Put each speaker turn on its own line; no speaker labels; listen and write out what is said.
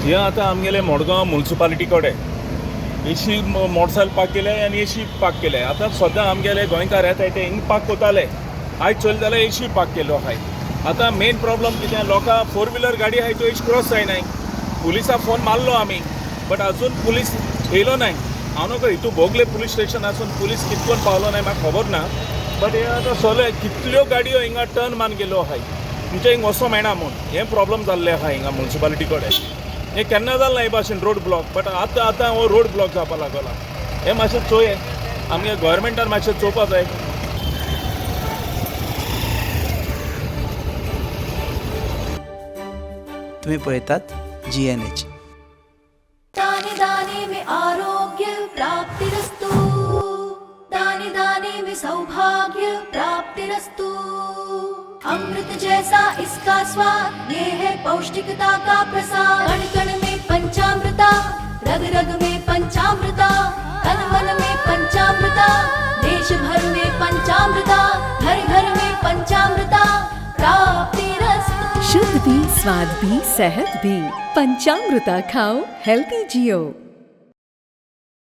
हे आतां आमगेले मडगांव मुन्सिपालिटी कडेन एशी मोटरसायकल पार्क केले आनी एशी पार्क केले. आतां सद्या आमगेले गोंयकार येताय ते हिंग पार्क करताले. आयज चोयले जाल्यार एशी पार्क केल्लो आहाय. आतां मेन प्रॉब्लम कितें, लोकां फोर व्हिलर गाडी आहाय त्यो एश क्रॉस जायनाय. पुलिसा फोन मारलो आमी, बट अजून पुलीस येयलो नाय. हांव नको हितू बोगले पुलीस स्टेशन आसून पुलीस कितकोन पावलो नाय म्हाका खबर ना. बट हे आतां सगळे कितल्यो गाडयो हिंगा टर्न मारून गेल्यो आहाय, तुमच्या हिंग वचों मेळना म्हूण हें प्रॉब्लम जाल्लें आहा हिंगा मुन्सिपालिटी कडेन. हें केन्ना जालें ना हे भाशेन रोड ब्लॉक, बट आतां आतां हो रोड ब्लॉक जावपा लागला. हें मातशें चोये, आमगे गोवोरमेंटान मातशें चोवपा जाय.
तुम्ही पळयतात GNH.
दाने दाने में आरोग्य प्राप्तिरस्तु, दाने दाने में सौभाग्य प्राप्तिरस्तु। अमृत जैसा इसका स्वाद, ये है पौष्टिकता का प्रसाद। कण कण में पंचामृता, रग रग में पंचामृता, तन मन में पंचामृता, देश भर में पंचामृता, घर घर में पंचामृता प्राप्तिरस्तु।
शुद्ध भी, स्वाद भी, सेहत भी। पंचामृता खाओ, हेल्दी जियो।